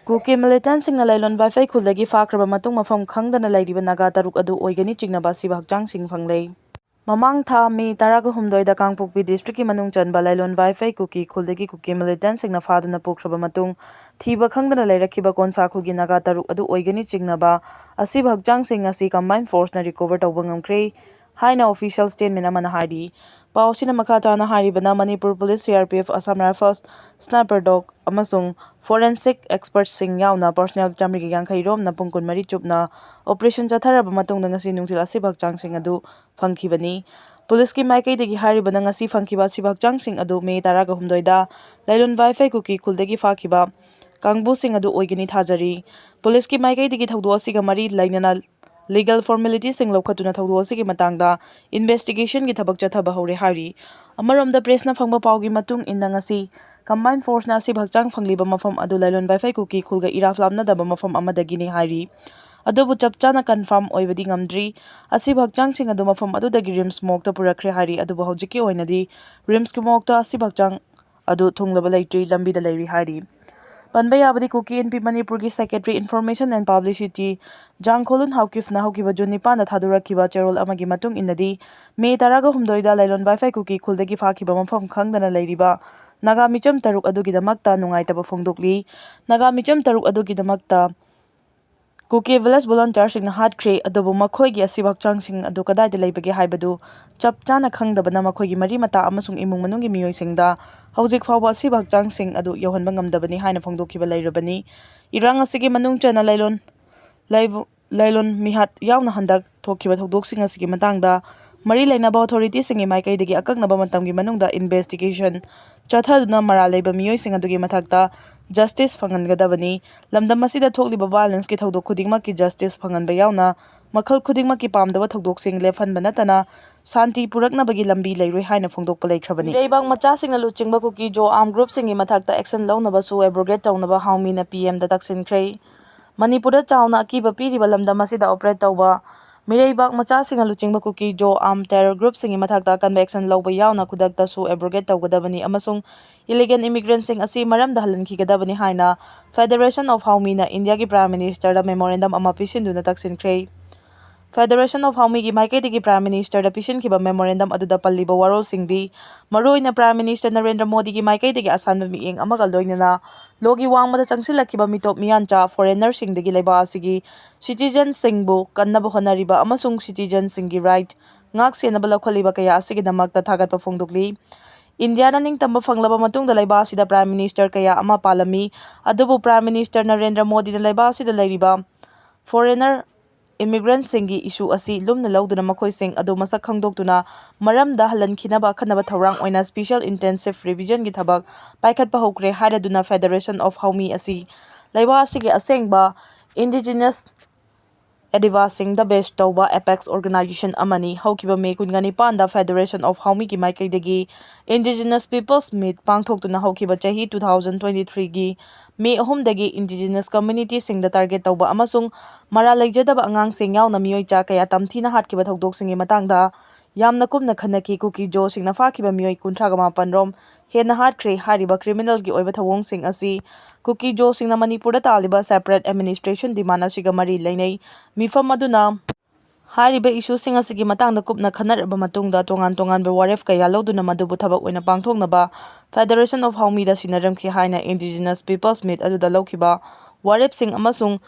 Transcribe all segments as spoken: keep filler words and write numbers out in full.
ꯀꯨꯀꯤ ꯃꯤꯂꯤꯇꯦꯟꯠꯁꯤꯡꯅ ꯂꯥꯏꯂꯣꯟ ꯋꯥꯏꯐꯩ ꯈꯨꯜꯗꯒꯤ ꯐꯥꯈ꯭ꯔꯕ ꯃꯇꯨꯡ ꯃꯐꯝ ꯈꯪꯗꯅ ꯂꯩꯔꯤꯕ ꯅꯥꯒꯥ ꯇꯔꯨꯛ ꯑꯗꯨ ꯑꯣꯏꯒꯅꯤ ꯆꯤꯡꯅꯕ ꯑꯁꯤꯕ ꯍꯛꯆꯥꯡꯁꯤꯡ ꯐꯪꯂꯦ꯫ ꯃꯃꯥꯡ ꯊꯥ ꯃꯦ ꯇꯔꯥꯒ ꯍꯨꯝꯗꯣꯏꯗ ꯀꯥꯡꯄꯣꯛꯄꯤ ꯗꯤꯁꯇ꯭ꯔꯤꯛꯀꯤ ꯃꯅꯨꯡ ꯆꯟꯕ ꯂꯥꯏꯂꯣꯟ ꯋꯥꯏꯐꯩ ꯀꯨꯀꯤ ꯈꯨꯜꯗꯒꯤ ꯀꯨꯀꯤ ꯃꯤꯂꯤꯇꯦꯟꯠꯁꯤꯡꯅ ꯐꯥꯗꯨꯅ ꯄꯨꯈ꯭ꯔꯕ ꯃꯇꯨꯡ ꯊꯤꯕ ꯈꯪꯗꯅ ꯂꯩꯔꯛꯈꯤꯕ ꯀꯣꯟꯁꯥ ꯈꯨꯜꯒꯤ ꯅꯥꯒꯥ ꯇꯔꯨꯛ ꯑꯗꯨ ꯑꯣꯏꯒꯅꯤ ꯆꯤꯡꯅꯕ ꯑꯁꯤꯕ ꯍꯛꯆꯥꯡꯁꯤꯡ ꯑꯁꯤ ꯀꯝꯕꯥꯏꯟ ꯐꯣꯔꯁꯅ ꯔꯤꯀꯣꯚꯔ ꯇꯧꯕ ꯉꯝꯈ꯭ꯔꯦ ꯍꯥꯏꯅ ꯑꯣꯐꯤꯁꯤꯌꯦꯜ ꯁ꯭ꯇꯦꯠꯃꯦꯟ ꯑꯃꯅ ꯍꯥꯏꯔꯤ꯫ ꯄꯥꯎ ꯑꯁꯤꯅ ꯃꯈꯥ ꯇꯥꯅ ꯍꯥꯏꯔꯤꯕꯅ Manipur police, C R P F, Assam rifles, sniper dog ꯑꯃꯁꯨꯡ ꯐꯣꯔꯦꯟꯁꯤꯛ ꯑꯦꯛꯁꯄꯔꯠꯁꯤꯡ ꯌꯥꯎꯅ ꯄꯔꯁꯣꯅꯦꯜ ꯆꯥꯃꯔꯤꯒ ꯌꯥꯡꯈꯩ ꯔꯣꯝꯅ ꯄꯨꯡ ꯀꯨꯟꯃꯔꯤ ꯆꯨꯞꯅ ꯑꯣꯄꯔꯦꯁꯟ ꯆꯠꯊꯔꯕ ꯃꯇꯨꯡꯗ ꯉꯁꯤ ꯅꯨꯡꯊꯤꯜ ꯑꯁꯤꯕ ꯍꯛꯆꯥꯡꯁꯤꯡ ꯑꯗꯨ ꯐꯪꯈꯤꯕꯅꯤ꯫ ꯄꯨꯂꯤꯁꯀꯤ ꯃꯥꯏꯀꯩꯗꯒꯤ ꯍꯥꯏꯔꯤꯕꯅ ꯉꯁꯤ ꯐꯪꯈꯤꯕ ꯑꯁꯤꯕ ꯍꯛꯆꯥꯡꯁꯤꯡ ꯑꯗꯨ ꯃꯦ ꯇꯔꯥꯒ ꯍꯨꯝꯗꯣꯏꯗ ꯂꯥꯏꯂꯣꯟ ꯋꯥꯏꯐꯩ ꯀꯨꯀꯤ ꯈꯨꯜꯗꯒꯤ ꯐꯥꯈꯤꯕ ꯀꯥꯡꯕꯨꯁꯤꯡ ꯑꯗꯨ ꯑꯣꯏꯒꯅꯤ ꯊꯥꯖꯔꯤ꯫ ꯄꯨꯂꯤꯁꯀꯤ ꯃꯥꯏꯀꯩꯗꯒꯤ ꯊꯧꯗꯣꯛ ꯑꯁꯤꯒ ꯃꯔꯤ ꯂꯩꯅꯅ ꯂꯤꯒꯦꯜ ꯐꯣꯔꯃꯦꯂꯤꯇꯤꯁꯤꯡ ꯂꯧꯈꯠꯇꯨꯅ ꯊꯧꯗꯣꯛ ꯑꯁꯤꯒꯤ ꯃꯇꯥꯡꯗ ꯏꯟꯚꯦꯁꯇꯤꯒꯦꯁꯟꯒꯤ ꯊꯕꯛ ꯆꯠꯊꯕ ꯍꯧꯔꯦ ꯍꯥꯏꯔꯤ꯫ ꯑꯃꯔꯣꯝꯗ ꯄ꯭ꯔꯦꯁꯅ ꯐꯪꯕ ꯄꯥꯎꯒꯤ ꯃꯇꯨꯡ ꯏꯟꯅ ꯉꯁꯤ ꯀꯝꯕꯥꯏꯟ ꯐꯣꯔꯁꯅ ꯑꯁꯤꯕ ꯍꯛꯆꯥꯡ ꯐꯪꯂꯤꯕ ꯃꯐꯝ ꯑꯗꯨ ꯂꯥꯏꯂꯣꯟ ꯋꯥꯏꯐꯩ ꯀꯨꯀꯤ ꯈꯨꯜꯒ ꯏꯔꯥꯞ ꯂꯥꯞꯅꯗꯕ ꯃꯐꯝ ꯑꯃꯗꯒꯤꯅꯤ ꯍꯥꯏꯔꯤ꯫ ꯑꯗꯨꯕꯨ ꯆꯞ ꯆꯥꯅ ꯀꯟꯐꯥꯔꯝ ꯑꯣꯏꯕꯗꯤ ꯉꯝꯗ꯭ꯔꯤ꯫ ꯑꯁꯤꯕ ꯍꯛꯆꯥꯡꯁꯤꯡ ꯑꯗꯨ ꯃꯐꯝ ꯑꯗꯨꯗꯒꯤ ꯔꯤꯝꯁ ꯃꯣꯔꯒꯇ ꯄꯨꯔꯛꯈ꯭ꯔꯦ ꯍꯥꯏꯔꯤ꯫ ꯑꯗꯨꯕꯨ ꯍꯧꯖꯤꯛꯀꯤ ꯑꯣꯏꯅꯗꯤ ꯔꯤꯝꯁꯀꯤ ꯃꯣꯔꯒꯇ ꯑꯁꯤꯕ ꯍꯛꯆꯥꯡ ꯑꯗꯨ ꯊꯨꯡꯂꯕ ꯂꯩꯇ꯭ꯔꯤ, ꯂꯝꯕꯤꯗ ꯂꯩꯔꯤ ꯍꯥꯏꯔꯤ꯫ ꯄꯟꯕ ꯌꯥꯕꯗꯤ ꯀꯨꯀꯤ ꯏꯟꯄꯤ ꯃꯅꯤꯄꯨꯔꯒꯤ ꯁꯦꯀ꯭ꯔꯦꯇꯔꯤ ꯏꯟꯐꯣꯔꯃꯦꯁꯟ ꯑꯦꯟ ꯄꯕ꯭ꯂꯤꯁꯤꯇꯤ ꯖꯥꯡꯈꯣꯂꯨꯟ ꯍꯥꯎꯀꯤꯐꯅ ꯍꯧꯈꯤꯕ ꯖꯨꯟ ꯅꯤꯄꯥꯟꯗ ꯊꯥꯗꯣꯔꯛꯈꯤꯕ ꯆꯦꯔꯣꯜ ꯑꯃꯒꯤ ꯃꯇꯨꯡ ꯏꯟꯅꯗꯤ, ꯃꯦ ꯇꯔꯥꯒ ꯍꯨꯝꯗꯣꯏꯗ ꯂꯥꯏꯂꯣꯟ ꯋꯥꯏꯐꯩ ꯀꯨꯀꯤ ꯈꯨꯜꯗꯒꯤ ꯐꯥꯈꯤꯕ ꯃꯐꯝ ꯈꯪꯗꯅ ꯂꯩꯔꯤꯕ ꯅꯥꯒꯥ ꯃꯤꯆꯝ ꯇꯔꯨꯛ ꯑꯗꯨꯒꯤꯗꯃꯛꯇ ꯅꯨꯡꯉꯥꯏꯇꯕ ꯐꯣꯡꯗꯣꯛꯂꯤ꯫ ꯅꯥꯒꯥ ꯃꯤꯆꯝ ꯇꯔꯨꯛ ꯑꯗꯨꯒꯤꯗꯃꯛꯇ ꯀꯨꯀꯤ ꯚꯤꯂꯦꯖ ꯚꯣꯂꯨꯟꯇꯤꯌꯔꯁꯤꯡꯅ ꯍꯥꯠꯈ꯭ꯔꯦ, ꯑꯗꯨꯕꯨ ꯃꯈꯣꯏꯒꯤ ꯑꯁꯤꯕ ꯍꯛꯆꯥꯡꯁꯤꯡ ꯑꯗꯨ ꯀꯗꯥꯏꯗ ꯂꯩꯕꯒꯦ ꯍꯥꯏꯕꯗꯨ ꯆꯞ ꯆꯥꯅ ꯈꯪꯗꯕꯅ ꯃꯈꯣꯏꯒꯤ ꯃꯔꯤ ꯃꯇꯥ ꯑꯃꯁꯨꯡ ꯏꯃꯨꯡ ꯃꯅꯨꯡꯒꯤ ꯃꯤꯑꯣꯏꯁꯤꯡꯗ ꯍꯧꯖꯤꯛ ꯐꯥꯎꯕ ꯑꯁꯤꯕ ꯍꯛꯆꯥꯡꯁꯤꯡ ꯑꯗꯨ ꯌꯧꯍꯟꯕ ꯉꯝꯗꯕꯅꯤ ꯍꯥꯏꯅ ꯐꯣꯡꯗꯣꯛꯈꯤꯕ ꯂꯩꯔꯕꯅꯤ꯫ ꯏꯔꯥꯡ ꯑꯁꯤꯒꯤ ꯃꯅꯨꯡ ꯆꯟꯅ ꯂꯥꯏꯂꯣꯟ, ꯂꯥꯏꯕꯨ-, ꯂꯥꯏꯂꯣꯟ ꯃꯤꯍꯥꯠ ꯌꯥꯎꯅ ꯍꯟꯗꯛ ꯊꯣꯛꯈꯤꯕ ꯊꯧꯗꯣꯛꯁꯤꯡ ꯑꯁꯤꯒꯤ ꯃꯇꯥꯡꯗ ꯃꯔꯤ ꯂꯩꯅꯕ ꯑꯣꯊꯣꯔꯤꯇꯤꯁꯤꯡꯒꯤ ꯃꯥꯏꯀꯩꯗꯒꯤ ꯑꯀꯛꯅꯕ ꯃꯇꯝꯒꯤ ꯃꯅꯨꯡꯗ ꯏꯟꯚꯦꯁꯇꯤꯒꯦꯁꯟ ꯆꯠꯊꯗꯨꯅ ꯃꯔꯥꯜ ꯂꯩꯕ ꯃꯤꯑꯣꯏꯁꯤꯡ ꯑꯗꯨꯒꯤ ꯃꯊꯛꯇ ꯖꯁꯇꯤꯁ ꯐꯪꯍꯟꯒꯗꯕꯅꯤ꯫ ꯂꯝꯗꯝ ꯑꯁꯤꯗ ꯊꯣꯛꯂꯤꯕ ꯚꯥꯏꯑꯣꯂꯦꯟꯁꯀꯤ ꯊꯧꯗꯣꯛ ꯈꯨꯗꯤꯡꯃꯛꯀꯤ ꯖꯁꯇꯤꯁ ꯐꯪꯍꯟꯕ ꯌꯥꯎꯅ ꯃꯈꯜ ꯈꯨꯗꯤꯡꯃꯛꯀꯤ ꯄꯥꯝꯗꯕ ꯊꯧꯗꯣꯛꯁꯤꯡ ꯂꯦꯞꯍꯟꯕ ꯅꯠꯇꯅ ꯁꯥꯟꯇꯤ ꯄꯨꯔꯛꯅꯕꯒꯤ ꯂꯝꯕꯤ ꯂꯩꯔꯣꯏ ꯍꯥꯏꯅ ꯐꯣꯡꯗꯣꯛꯄ ꯂꯩꯈ꯭ꯔꯕꯅꯤ꯫ ꯏꯔꯩꯕꯥꯛ ꯃꯆꯥꯁꯤꯡꯅ ꯂꯨꯆꯤꯡꯕ ꯀꯨꯀꯤ ꯖꯣ ꯑꯥꯔꯝ ꯒ꯭ꯔꯨꯞꯁꯤꯡꯒꯤ ꯃꯊꯛꯇ ꯑꯦꯛꯁꯟ ꯂꯧꯅꯕꯁꯨ ꯑꯦꯕ꯭ꯔꯣꯒꯦꯠ ꯇꯧꯅꯕ ꯍꯥꯎꯃꯤꯅ ꯄꯤ ꯑꯦꯝꯗ ꯇꯛꯁꯤꯟꯈ꯭ꯔꯦ꯫ ꯃꯅꯤꯄꯨꯔꯗ ꯆꯥꯎꯅ ꯑꯀꯤꯕ ꯄꯤꯔꯤꯕ ꯂꯝꯗꯝ ꯑꯁꯤꯗ ꯑꯣꯄꯔꯦꯠ ꯇꯧꯕ ꯃꯤꯔꯩꯕꯥꯛ ꯃꯆꯥꯁꯤꯡꯅ ꯂꯨꯆꯤꯡꯕ ꯀꯨꯀꯤ ꯖꯣ ꯑꯥꯔꯝ ꯇꯦꯔꯣꯔ ꯒ꯭ꯔꯨꯞꯁꯤꯡꯒꯤ ꯃꯊꯛꯇ ꯀꯟꯕ ꯑꯦꯛꯁꯟ ꯂꯧꯕ ꯌꯥꯎꯅ ꯈꯨꯗꯛꯇꯁꯨ ꯑꯦꯕ꯭ꯔꯣꯒꯦꯠ ꯇꯧꯒꯗꯕꯅꯤ ꯑꯃꯁꯨꯡ ꯏꯂꯤꯒꯦꯜ ꯏꯃꯤꯒ꯭ꯔꯦꯟꯠꯁꯤꯡ ꯑꯁꯤ ꯃꯔꯝꯗ ꯍꯜꯍꯟꯈꯤꯒꯗꯕꯅꯤ ꯍꯥꯏꯅ Federation of Haomi ꯅ ꯏꯟꯗꯤꯌꯥꯒꯤ Prime Minister ꯗ memorandum ꯑꯃ ꯄꯤꯁꯤꯟꯗꯨꯅ ꯇꯛꯁꯤꯟꯈ꯭ꯔꯦ꯫ Federation of Haomi ꯒꯤ ꯃꯥꯏꯀꯩꯗꯒꯤ Prime Minister ꯗ ꯄꯤꯁꯤꯟꯈꯤꯕ memorandum ꯑꯗꯨꯗ ꯄꯜꯂꯤꯕ ꯋꯥꯔꯣꯜꯁꯤꯡꯗꯤ ꯃꯔꯨꯑꯣꯏꯅ Prime Minister ꯅꯔꯦꯟꯗ꯭ꯔ ꯃꯣꯗꯤꯒꯤ ꯃꯥꯏꯀꯩꯗꯒꯤ ꯑꯁꯥꯟꯕ ꯃꯤꯠꯌꯦꯡ ꯑꯃꯒ ꯂꯣꯏꯅꯅ ꯂꯣꯒꯤ ꯋꯥꯡꯃꯗ ꯆꯪꯁꯤꯜꯂꯛꯈꯤꯕ ꯃꯤꯇꯣꯞ ꯃꯤꯌꯥꯟꯆꯥ foreigner ꯁꯤꯡꯗꯒꯤ ꯂꯩꯕꯥꯛ ꯑꯁꯤꯒꯤ citizen ꯁꯤꯡꯕꯨ ꯀꯟꯅꯕ ꯍꯣꯠꯅꯔꯤꯕ ꯑꯃꯁꯨꯡ citizen ꯁꯤꯡꯒꯤ right ꯉꯥꯛ ꯁꯦꯟꯅꯕ ꯂꯧꯈꯠꯂꯤꯕ ꯀꯌꯥ ꯑꯁꯤꯒꯤꯗꯃꯛꯇ ꯊꯥꯒꯠꯄ ꯐꯣꯡꯗꯣꯛꯂꯤ꯫ ꯏꯟꯗꯤꯌꯥꯅ ꯅꯤꯡꯇꯝꯕ ꯐꯪꯂꯕ ꯃꯇꯨꯡꯗ ꯂꯩꯕꯥꯛ ꯑꯁꯤꯗ Prime Minister ꯀꯌꯥ ꯑꯃ ꯄꯥꯜꯂꯝꯃꯤ, ꯑꯗꯨꯕꯨ Prime Minister ꯅꯔꯦꯟꯗ꯭ꯔ ꯃꯣꯗꯤꯅ ꯂꯩꯕꯥꯛ ꯑꯁꯤꯗ ꯂꯩꯔꯤꯕ foreigner immigrant ꯁꯤꯡꯒꯤ issue ꯑꯁꯤ ꯂꯨꯝꯅ ꯂꯧꯗꯨꯅ ꯃꯈꯣꯏꯁꯤꯡ ꯑꯗꯨ ꯃꯁꯛ ꯈꯪꯗꯣꯛꯇꯨꯅ ꯃꯔꯝꯗ ꯍꯜꯍꯟꯈꯤꯅꯕ ꯑꯈꯟꯅꯕ ꯊꯧꯔꯥꯡ ꯑꯣꯏꯅ special intensive revision ꯒꯤ ꯊꯕꯛ ꯄꯥꯏꯈꯠꯄ ꯍꯧꯈ꯭ꯔꯦ ꯍꯥꯏꯔꯗꯨꯅ Federation of Haomi ꯑꯁꯤ ꯂꯩꯕꯥꯛ ꯑꯁꯤꯒꯤ ꯑꯁꯦꯡꯕ indigenous ꯑꯦꯗꯤꯕꯥꯁꯤꯡꯗ base ꯇꯧꯕ apex organization ꯑꯃꯅꯤ꯫ ꯍꯧꯈꯤꯕ May ꯀꯨꯟꯒ ꯅꯤꯄꯥꯟꯗ Federation of Haomi ꯒꯤ ꯃꯥꯏꯀꯩꯗꯒꯤ Indigenous Peoples Meet ꯄꯥꯡꯊꯣꯛꯇꯨꯅ ꯍꯧꯈꯤꯕ ꯆꯍꯤ two thousand twenty three ꯒꯤ May ꯑꯍꯨꯝꯗꯒꯤ indigenous community ꯁꯤꯡꯗ target ꯇꯧꯕ ꯑꯃꯁꯨꯡ ꯃꯔꯥꯜ ꯂꯩꯖꯗꯕ ꯑꯉꯥꯡꯁꯤꯡ ꯌꯥꯎꯅ ꯃꯤꯑꯣꯏ ꯆꯥ ꯀꯌꯥ ꯇꯝꯊꯤꯅ ꯍꯥꯠꯈꯤꯕ ꯊꯧꯗꯣꯛꯁꯤꯡꯒꯤ ꯃꯇꯥꯡꯗ ꯌꯥꯝꯅ ꯀꯨꯞꯅ ꯈꯟꯅꯈꯤ꯫ ꯀꯨꯀꯤ ꯖꯣꯁꯤꯡꯅ ꯐꯥꯈꯤꯕ ꯃꯤꯑꯣꯏ ꯀꯨꯟꯊ꯭ꯔꯥꯒ ꯃꯥꯄꯟ ꯔꯣꯝ ꯍꯦꯟꯅ ꯍꯥꯠꯈ꯭ꯔꯦ꯫ ꯍꯥꯏꯔꯤꯕ criminal ꯒꯤ ꯑꯣꯏꯕ ꯊꯧꯑꯣꯡꯁꯤꯡ ꯑꯁꯤ ꯀꯨꯀꯤ ꯖꯣꯁꯤꯡꯅ ꯃꯅꯤꯄꯨꯔꯗ ꯇꯥꯜꯂꯤꯕ separate administration demand ꯑꯁꯤꯒ ꯃꯔꯤ ꯂꯩꯅꯩ꯫ ꯃꯤꯐꯝ ꯑꯗꯨꯅ ꯍꯥꯏꯔꯤꯕ issue ꯁꯤꯡ ꯑꯁꯤꯒꯤ ꯃꯇꯥꯡꯗ ꯀꯨꯞꯅ ꯈꯟꯅꯔꯕ ꯃꯇꯨꯡꯗ ꯇꯣꯉꯥꯟ ꯇꯣꯉꯥꯟꯕ ꯋꯥꯔꯦꯞ ꯀꯌꯥ ꯂꯧꯗꯨꯅ ꯃꯗꯨꯕꯨ ꯊꯕꯛ ꯑꯣꯏꯅ ꯄꯥꯡꯊꯣꯛꯅꯕ Federation of Haomi ꯗ ꯁꯤꯟꯅꯔꯝꯈꯤ ꯍꯥꯏꯅ Indigenous Peoples Meet ꯑꯗꯨꯗ ꯂꯧꯈꯤꯕ ꯋꯥꯔꯦꯞꯁꯤꯡ ꯑꯃꯁꯨꯡ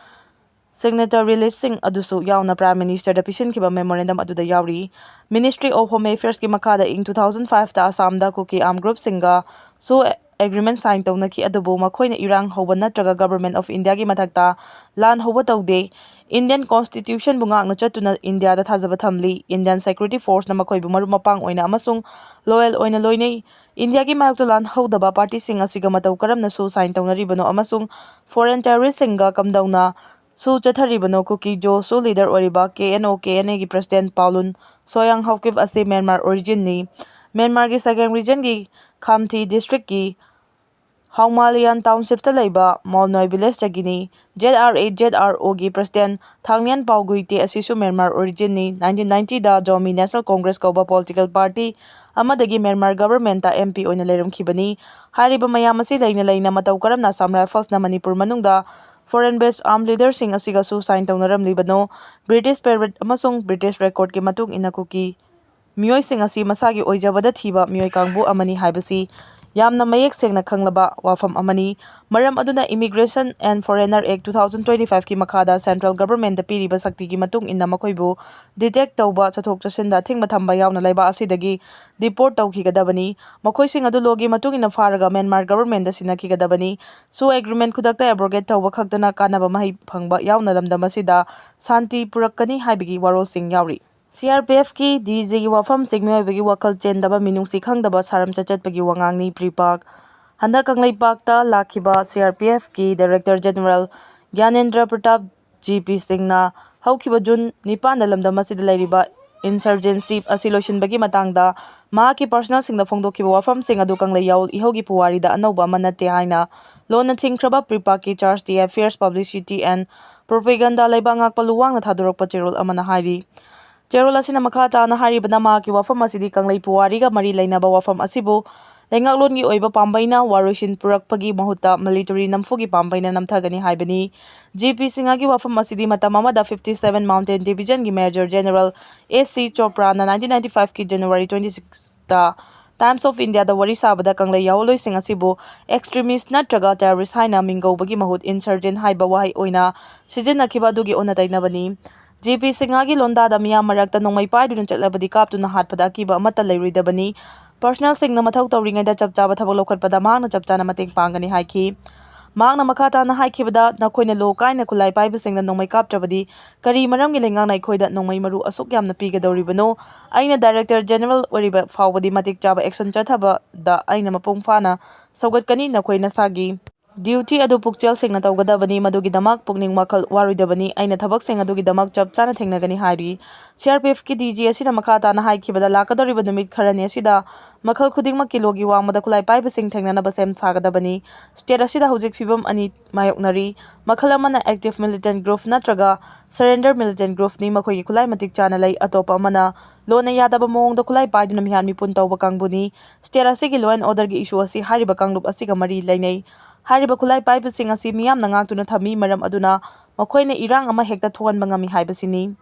signatory list ꯁꯤꯡ ꯑꯗꯨꯁꯨ ꯌꯥꯎꯅ Prime Minister ꯗ ꯄꯤꯁꯤꯟꯈꯤꯕ memorandum ꯑꯗꯨꯗ ꯌꯥꯎꯔꯤ꯫ Ministry of Home Affairs ꯀꯤ ꯃꯈꯥꯗ ꯏꯪ two thousand five ꯇ ꯑꯁꯥꯝꯗ ꯀꯨꯀꯤ armed group ꯁꯤꯡꯒꯁꯨ agreement sign ꯇꯧꯅꯈꯤ, ꯑꯗꯨꯕꯨ ꯃꯈꯣꯏꯅ ꯏꯔꯥꯡ ꯍꯧꯕ ꯅꯠꯇ꯭ꯔꯒ Government of India ꯒꯤ ꯃꯊꯛꯇ ꯂꯥꯟ ꯍꯧꯕ ꯇꯧꯗꯦ꯫ Indian Constitution ꯕꯨ ꯉꯥꯛꯅ ꯆꯠꯇꯨꯅ ꯏꯟꯗꯤꯌꯥꯗ ꯊꯥꯖꯕ ꯊꯝꯂꯤ꯫ Indian Security Force ꯅ ꯃꯈꯣꯏꯕꯨ ꯃꯔꯨꯞ ꯃꯄꯥꯡ ꯑꯣꯏꯅ ꯑꯃꯁꯨꯡ loyal ꯑꯣꯏꯅ ꯂꯣꯏꯅꯩ꯫ ꯏꯟꯗꯤꯌꯥꯒꯤ ꯃꯥꯌꯣꯛꯇ ꯂꯥꯟ ꯍꯧꯗꯕ party ꯁꯤꯡ ꯑꯁꯤꯒ ꯃꯇꯧ ꯀꯔꯝꯅ ꯁꯨ sign ꯇꯧꯅꯔꯤꯕꯅꯣ ꯑꯃꯁꯨꯡ foreign terrorist ꯁꯤꯡꯒ ꯀꯝꯗꯧꯅ ꯁꯨ ꯆꯠꯊꯔꯤꯕꯅꯣ? ꯀꯨꯀꯤ ꯖꯣ ꯁꯨ leader ꯑꯣꯏꯔꯤꯕ K N O K N A ꯒꯤ President Paolun Soyang Haokip ꯑꯁꯤ Myanmar origin ꯅꯤ꯫ ꯃ꯭ꯌꯥꯟꯃꯥꯔꯒꯤ Sagaing Region ꯒꯤ Khamti District ꯀꯤ ꯍꯥꯎꯃꯥꯂꯤꯌꯥꯟ ꯇꯥꯎꯟꯁꯤꯞꯇ ꯂꯩꯕ ꯃꯣꯜꯅꯣꯏ ꯚꯤꯂꯦꯖꯇꯒꯤꯅꯤ꯫ Z R A Z R ꯑꯣꯒꯤ ꯄ꯭ꯔꯁꯤꯗꯦꯟ ꯊꯥꯡꯅꯤꯌꯥꯟ ꯄꯥꯎ ꯒꯨꯏꯇꯦ ꯑꯁꯤꯁꯨ ꯃ꯭ꯌꯥꯟꯃꯥꯔ ꯑꯣꯔꯤꯖꯤꯟꯅꯤ꯫ ꯅꯥꯏꯟꯇꯤꯟ ꯅꯥꯏꯟꯇꯤꯗ ꯖꯣꯃꯤ ꯅꯦꯁꯅꯦꯜ ꯀꯣꯡꯒ꯭ꯔꯦꯁ ꯀꯧꯕ ꯄꯣꯂꯤꯇꯤꯀꯦꯜ ꯄꯥꯔꯇꯤ ꯑꯃꯗꯒꯤ ꯃ꯭ꯌꯥꯟꯃꯥꯔ ꯒꯚꯔꯟꯃꯦꯟꯠꯇ ꯑꯦꯝ ꯄꯤ ꯑꯣꯏꯅ ꯂꯩꯔꯝꯈꯤꯕꯅꯤ꯫ ꯍꯥꯏꯔꯤꯕ ꯃꯌꯥꯝ ꯑꯁꯤ ꯂꯩꯅ ꯂꯩꯅ ꯃꯇꯧ ꯀꯔꯝꯅ ꯑꯁꯥꯝ ꯔꯥꯏꯐꯜꯁꯅ ꯃꯅꯤꯄꯨꯔ ꯃꯅꯨꯡꯗ ꯐꯣꯔꯦꯟ ꯕꯦꯁ ꯑꯥꯔꯝ ꯂꯤꯗꯔꯁꯤꯡ ꯑꯁꯤꯒꯁꯨ ꯁꯥꯏꯟ ꯇꯧꯅꯔꯝꯂꯤꯕꯅꯣ? ꯕ꯭ꯔꯤꯇꯤꯁ ꯄꯦꯔꯤꯠ ꯑꯃꯁꯨꯡ ꯕ꯭ꯔꯤꯇꯤꯁ ꯔꯦꯀꯣꯔꯗꯀꯤ ꯃꯇꯨꯡ ꯏꯟꯅ ꯀꯨꯀꯤ ꯃꯤꯑꯣꯏꯁꯤꯡ ꯑꯁꯤ ꯃꯁꯥꯒꯤ ꯑꯣꯏꯖꯕꯗ ꯊꯤꯕ ꯃꯤꯑꯣꯏ ꯀꯥꯡꯕꯨ ꯑꯃꯅꯤ ꯍꯥꯏꯕꯁꯤ ꯌꯥꯝꯅ ꯃꯌꯦꯛ ꯁꯦꯡꯅ ꯈꯪꯂꯕ ꯋꯥꯐꯝ ꯑꯃꯅꯤ꯫ ꯃꯔꯝ ꯑꯗꯨꯅ Immigration and Foreigner Act two thousand twenty five ꯀꯤ ꯃꯈꯥꯗ ꯁꯦꯟꯇ꯭ꯔꯦꯜ ꯒꯚꯔꯟꯃꯦꯟꯠꯇ ꯄꯤꯔꯤꯕ ꯁꯛꯇꯤꯒꯤ ꯃꯇꯨꯡ ꯏꯟꯅ ꯃꯈꯣꯏꯕꯨ ꯗꯤꯇꯦꯛ ꯇꯧꯕ, ꯆꯠꯊꯣꯛ ꯆꯠꯁꯤꯟꯗ ꯑꯊꯤꯡꯕ ꯊꯝꯕ ꯌꯥꯎꯅ ꯂꯩꯕꯥꯛ ꯑꯁꯤꯗꯒꯤ ꯗꯤꯄꯣꯔꯠ ꯇꯧꯈꯤꯒꯗꯕꯅꯤ꯫ ꯃꯈꯣꯏꯁꯤꯡ ꯑꯗꯨ ꯂꯣꯒꯤ ꯃꯇꯨꯡ ꯏꯟꯅ ꯐꯥꯔꯒ ꯃ꯭ꯌꯥꯟꯃꯥꯔ ꯒꯚꯔꯟꯃꯦꯟꯠꯇ ꯁꯤꯟꯅꯈꯤꯒꯗꯕꯅꯤ꯫ ꯁꯣ ꯑꯦꯒ꯭ꯔꯤꯃꯦꯟꯠ ꯈꯨꯗꯛꯇ ꯑꯦꯕ꯭ꯔꯣꯒꯦꯠ ꯇꯧꯕ ꯈꯛꯇꯅ ꯀꯥꯟꯅꯕ ꯃꯍꯩ ꯐꯪꯕ ꯌꯥꯎꯅ ꯂꯝꯗꯝ ꯑꯁꯤꯗ ꯁꯥꯟꯇꯤ ꯄꯨꯔꯛꯀꯅꯤ ꯍꯥꯏꯕꯒꯤ ꯋꯥꯔꯣꯜꯁꯤꯡ ꯌꯥꯎꯔꯤ꯫ ꯁꯤ ꯑꯥꯔ ꯄꯤ ꯑꯦꯐꯀꯤ ꯗꯤ ꯖꯤꯒꯤ ꯋꯥꯐꯝꯁꯤꯡ ꯃꯤꯑꯣꯏꯕꯒꯤ ꯋꯥꯈꯜ ꯆꯦꯟꯗꯕ, ꯃꯤꯅꯨꯡꯁꯤ ꯈꯪꯗꯕ ꯁꯥꯔꯝ ꯆꯠꯆꯠꯄꯒꯤ ꯋꯥꯉꯥꯡꯅꯤ꯫ ꯄ꯭ꯔꯤꯄꯥꯛ ꯍꯟꯗꯛ ꯀꯪꯂꯩꯄꯥꯛꯇ ꯂꯥꯛꯈꯤꯕ ꯁꯤ ꯑꯥꯔ ꯄꯤ ꯑꯦꯐꯀꯤ director general Gyanendra Pratap G P ꯁꯤꯡꯅ ꯍꯧꯈꯤꯕ ꯖꯨꯟ ꯅꯤꯄꯥꯟꯗ ꯂꯝꯗꯝ ꯑꯁꯤꯗ ꯂꯩꯔꯤꯕ ꯏꯟꯁꯔꯖꯦꯟꯁꯤ ꯑꯁꯤ ꯂꯣꯏꯁꯤꯟꯕꯒꯤ ꯃꯇꯥꯡꯗ ꯃꯍꯥꯛꯀꯤ ꯄꯥꯔꯁꯅꯦꯜꯁꯤꯡꯗ ꯐꯣꯡꯗꯣꯛꯈꯤꯕ ꯋꯥꯐꯝꯁꯤꯡ ꯑꯗꯨ ꯀꯪꯂꯩ ꯌꯥꯑꯣꯜ ꯏꯍꯧꯒꯤ ꯄꯨꯋꯥꯔꯤꯗ ꯑꯅꯧꯕ ꯑꯃ ꯅꯠꯇꯦ ꯍꯥꯏꯅ ꯂꯣꯟꯅ ꯊꯤꯡꯈ꯭ꯔꯕ ꯄ꯭ꯔꯤꯄꯥꯛꯀꯤ ꯆꯥꯔꯖ ꯗꯤ ꯑꯦꯐꯤꯌꯔꯁ ꯄꯕ꯭ꯂꯤꯁꯤꯇꯤ ꯑꯦꯟ ꯄ꯭ꯔꯣꯄꯦꯒꯟꯗꯥ ꯂꯩꯕꯥꯛ ꯉꯥꯛꯄ ꯂꯨꯋꯥꯡꯅ ꯊꯥꯗꯣꯔꯛꯄ ꯆꯦꯔꯣꯜ ꯑꯃꯅ ꯍꯥꯏꯔꯤ꯫ ꯆꯦꯔꯣꯜ ꯑꯁꯤꯅ ꯃꯈꯥ ꯇꯥꯅ ꯍꯥꯏꯔꯤꯕꯅ ꯃꯍꯥꯛꯀꯤ ꯋꯥꯐꯝ ꯑꯁꯤꯗꯤ ꯀꯪꯂꯩ ꯄꯨꯋꯥꯔꯤꯒ ꯃꯔꯤ ꯂꯩꯅꯕ ꯋꯥꯐꯝ ꯑꯁꯤꯕꯨ ꯂꯩꯉꯥꯛꯂꯣꯟꯒꯤ ꯑꯣꯏꯕ ꯄꯥꯝꯕꯩꯅ ꯋꯥꯔꯣꯏꯁꯤꯟ ꯄꯨꯔꯛꯄꯒꯤ ꯃꯍꯨꯠꯇ ꯃꯤꯂꯤꯇꯔꯤ ꯅꯝꯐꯨꯒꯤ ꯄꯥꯝꯕꯩꯅ ꯅꯝꯊꯒꯅꯤ ꯍꯥꯏꯕꯅꯤ꯫ ꯖꯤ ꯄꯤ ꯁꯤꯡꯍꯒꯤ ꯋꯥꯐꯝ ꯑꯁꯤꯗꯤ ꯃꯇꯝ ꯑꯃꯗ fifty seven Mountain Division ꯒꯤ Major General S C ꯆꯣꯄ꯭ꯔꯥꯅ nineteen ninety five ꯀꯤ January twenty six ꯇ Times of India ꯗ ꯋꯥꯔꯤ ꯁꯥꯕꯗ ꯀꯪꯂꯩ ꯌꯥꯑꯣꯜꯂꯣꯏꯁꯤꯡ ꯑꯁꯤꯕꯨ extremist ꯅꯠꯇ꯭ꯔꯒ terrorist ꯍꯥꯏꯅ ꯃꯤꯡꯒꯧꯕꯒꯤ ꯃꯍꯨꯠ insurgent ꯍꯥꯏꯕ ꯋꯥꯍꯩ ꯑꯣꯏꯅ ꯁꯤꯖꯤꯟꯅꯈꯤꯕ ꯑꯗꯨꯒꯤ ꯑꯣꯟꯅ ꯇꯩꯅꯕꯅꯤ꯫ ꯖꯤ ꯄꯤ ꯁꯤꯡꯍꯒꯤ ꯂꯣꯟꯗꯥꯗ ꯃꯤꯌꯥꯝ ꯃꯔꯛꯇ ꯅꯣꯡꯃꯩ ꯄꯥꯏꯗꯨꯅ ꯆꯠꯂꯕꯗꯤ ꯀꯥꯞꯇꯨꯅ ꯍꯥꯠꯄꯗ ꯑꯀꯤꯕ ꯑꯃꯠꯇ ꯂꯩꯔꯣꯏꯗꯕꯅꯤ꯫ ꯄꯥꯔꯁꯅꯦꯜꯁꯤꯡꯅ ꯃꯊꯧ ꯇꯧꯔꯤꯉꯩꯗ ꯆꯞ ꯆꯥꯕ ꯊꯕꯛ ꯂꯧꯈꯠꯄꯗ ꯃꯍꯥꯛꯅ ꯆꯞ ꯆꯥꯅ ꯃꯇꯦꯡ ꯄꯥꯡꯒꯅꯤ ꯍꯥꯏꯈꯤ꯫ ꯃꯍꯥꯛꯅ ꯃꯈꯥ ꯇꯥꯅ ꯍꯥꯏꯈꯤꯕꯗ, ꯅꯈꯣꯏꯅ ꯂꯣ ꯀꯥꯏꯅ ꯈꯨꯠꯂꯥꯏ ꯄꯥꯏꯕꯁꯤꯡꯅ ꯅꯣꯡꯃꯩ ꯀꯥꯞꯇ꯭ꯔꯕꯗꯤ ꯀꯔꯤ ꯃꯔꯝꯒꯤ ꯂꯩꯉꯥꯛꯅ ꯑꯩꯈꯣꯏꯗ ꯅꯣꯡꯃꯩ ꯃꯔꯨ ꯑꯁꯨꯛ ꯌꯥꯝꯅ ꯄꯤꯒꯗꯧꯔꯤꯕꯅꯣ? ꯑꯩꯅ ꯗꯥꯏꯔꯦꯛꯇꯔ ꯖꯦꯅꯔꯦꯜ ꯑꯣꯏꯔꯤꯕ ꯐꯥꯎꯕꯗꯤ ꯃꯇꯤꯛ ꯆꯥꯕ ꯑꯦꯛꯁꯟ ꯆꯠꯊꯕꯗ ꯑꯩꯅ ꯃꯄꯨꯡ ꯐꯥꯅ ꯁꯧꯒꯠꯀꯅꯤ꯫ ꯅꯈꯣꯏ ꯅꯁꯥꯒꯤ ꯗ꯭ꯌꯨꯇꯤ ꯑꯗꯨ ꯄꯨꯛꯆꯦꯜ ꯁꯦꯡꯅ ꯇꯧꯒꯗꯕꯅꯤ, ꯃꯗꯨꯒꯤꯗꯃꯛ ꯄꯨꯛꯅꯤꯡ ꯋꯥꯈꯜ ꯋꯥꯔꯣꯏꯗꯕꯅꯤ꯫ ꯑꯩꯅ ꯊꯕꯛꯁꯤꯡ ꯑꯗꯨꯒꯤꯗꯃꯛ ꯆꯞ ꯆꯥꯅ ꯊꯦꯡꯅꯒꯅꯤ ꯍꯥꯏꯔꯤ꯫ ꯁꯤ ꯑꯥꯔ ꯄꯤ ꯑꯦꯐꯀꯤ ꯗꯤ ꯖꯤ ꯑꯁꯤꯅ ꯃꯈꯥ ꯇꯥꯅ ꯍꯥꯏꯈꯤꯕꯗ, ꯂꯥꯛꯀꯗꯧꯔꯤꯕ ꯅꯨꯃꯤꯠ ꯈꯔꯅꯤ ꯑꯁꯤꯗ ꯃꯈꯜ ꯈꯨꯗꯤꯡꯃꯛꯀꯤ ꯂꯣꯒꯤ ꯋꯥꯡꯃꯗ ꯈꯨꯠꯂꯥꯏ ꯄꯥꯏꯕꯁꯤꯡ ꯊꯦꯡꯅꯅꯕ ꯁꯦꯝ ꯁꯥꯒꯗꯕꯅꯤ꯫ ꯁ꯭ꯇꯦꯠ ꯑꯁꯤꯗ ꯍꯧꯖꯤꯛ ꯐꯤꯕꯝ ꯑꯅꯤ ꯃꯥꯌꯣꯛꯅꯔꯤ꯫ ꯃꯈꯜ ꯑꯃꯅ active militant group ꯅꯠꯇ꯭ꯔꯒ surrender militant groupꯅꯤ, ꯃꯈꯣꯏꯒꯤ ꯈꯨꯠꯂꯥꯏ ꯃꯇꯤꯛ ꯆꯥꯅ ꯂꯩ꯫ ꯑꯇꯣꯞꯄ ꯑꯃꯅ ꯂꯣꯟꯅ ꯌꯥꯗꯕ ꯃꯑꯣꯡꯗ ꯈꯨꯠꯂꯥꯏ ꯄꯥꯏꯗꯨꯅ ꯃꯤꯍꯥꯠ ꯃꯤꯄꯨꯟ ꯇꯧꯕ ꯀꯥꯡꯕꯨꯅꯤ꯫ ꯁ꯭ꯇꯦꯠ ꯑꯁꯤꯒꯤ law and orderꯒꯤ issue ꯑꯁꯤ ꯍꯥꯏꯔꯤꯕ ꯀꯥꯡꯂꯨꯞ ꯑꯁꯤꯒ ꯃꯔꯤ ꯂꯩꯅꯩ꯫ ꯍꯥꯏꯔꯤꯕ ꯈꯨꯠꯂꯥꯏ ꯄꯥꯏꯕꯁꯤꯡ ꯑꯁꯤ ꯃꯤꯌꯥꯝꯅ ꯉꯥꯛꯇꯨꯅ ꯊꯝꯃꯤ, ꯃꯔꯝ ꯑꯗꯨꯅ ꯃꯈꯣꯏꯅ ꯏꯔꯥꯡ ꯑꯃ ꯍꯦꯛꯇ ꯊꯣꯛꯍꯟꯕ ꯉꯝꯃꯤ ꯍꯥꯏꯕꯁꯤꯅꯤ꯫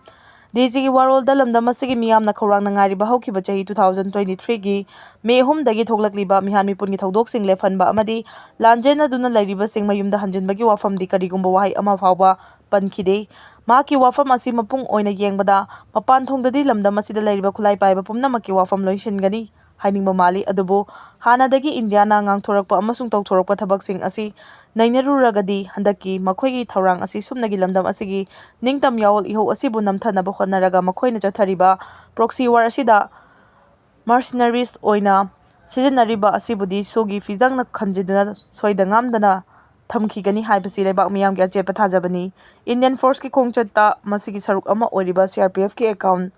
ꯗꯤ ꯖꯤꯒꯤ ꯋꯥꯔꯣꯜꯗ ꯂꯝꯗꯝ ꯑꯁꯤꯒꯤ ꯃꯤꯌꯥꯝꯅ ꯈꯧꯔꯥꯡꯅ ꯉꯥꯏꯔꯤꯕ ꯍꯧꯈꯤꯕ ꯆꯍꯤ two thousand twenty threeꯒꯤ ꯃꯦ ꯑꯍꯨꯝꯗꯒꯤ ꯊꯣꯛꯂꯛꯂꯤꯕ ꯃꯤꯍꯥꯠ ꯃꯤꯄꯨꯟꯒꯤ ꯊꯧꯗꯣꯛꯁꯤꯡ ꯂꯦꯞꯍꯟꯕ ꯑꯃꯗꯤ ꯂꯥꯟꯖꯦꯟꯅꯗꯨꯅ ꯂꯩꯔꯤꯕꯁꯤꯡ ꯃꯌꯨꯝꯗ ꯍꯟꯖꯤꯟꯕꯒꯤ ꯋꯥꯐꯝꯗꯤ ꯀꯔꯤꯒꯨꯝꯕ ꯋꯥꯍꯩ ꯑꯃ ꯐꯥꯎꯕ ꯄꯟꯈꯤꯗꯦ꯫ ꯃꯍꯥꯛꯀꯤ ꯋꯥꯐꯝ ꯑꯁꯤ ꯃꯄꯨꯡ ꯑꯣꯏꯅ ꯌꯦꯡꯕꯗ, ꯃꯄꯥꯟ ꯊꯣꯡꯗꯗꯤ ꯂꯝꯗꯝ ꯑꯁꯤꯗ ꯂꯩꯔꯤꯕ ꯈꯨꯠꯂꯥꯏ ꯄꯥꯏꯕ ꯄꯨꯝꯅꯃꯛꯀꯤ ꯋꯥꯐꯝ ꯂꯣꯏꯁꯤꯟꯒꯅꯤ ꯍꯥꯏꯅꯤꯡꯕ ꯃꯥꯜꯂꯤ, ꯑꯗꯨꯕꯨ ꯍꯥꯟꯅꯗꯒꯤ ꯏꯟꯗꯤꯌꯥꯅ ꯉꯥꯡꯊꯣꯔꯛꯄ ꯑꯃꯁꯨꯡ ꯇꯧꯊꯣꯔꯛꯄ ꯊꯕꯛꯁꯤꯡ ꯑꯁꯤ ꯅꯩꯅꯔꯨꯔꯒꯗꯤ, ꯍꯟꯗꯛꯀꯤ ꯃꯈꯣꯏꯒꯤ ꯊꯧꯔꯥꯡ ꯑꯁꯤ ꯁꯨꯞꯅꯒꯤ ꯂꯝꯗꯝ ꯑꯁꯤꯒꯤ ꯅꯤꯡꯇꯝ ꯌꯥꯑꯣꯜ ꯏꯍꯧ ꯑꯁꯤꯕꯨ ꯅꯝꯊꯅꯕ ꯍꯣꯠꯅꯔꯒ ꯃꯈꯣꯏꯅ ꯆꯠꯊꯔꯤꯕ proxy war ꯑꯁꯤꯗ mercenaries ꯑꯣꯏꯅ ꯁꯤꯖꯤꯟꯅꯔꯤꯕ ꯑꯁꯤꯕꯨꯗꯤ ꯁꯣꯒꯤ ꯐꯤꯖꯪꯅ ꯈꯟꯖꯤꯟꯗꯨꯅ ꯁꯣꯏꯗ ꯉꯥꯝꯗꯅ ꯊꯝꯈꯤꯒꯅꯤ ꯍꯥꯏꯕꯁꯤ ꯂꯩꯕꯥꯛ ꯃꯤꯌꯥꯝꯒꯤ ꯑꯆꯦꯠꯄ ꯊꯥꯖꯕꯅꯤ꯫ Indian forceꯀꯤ ꯈꯣꯡꯆꯠꯇ ꯃꯁꯤꯒꯤ ꯁꯔꯨꯛ ꯑꯃ ꯑꯣꯏꯔꯤꯕ ꯁꯤ ꯑꯥꯔ ꯄꯤ ꯑꯦꯐꯀꯤ account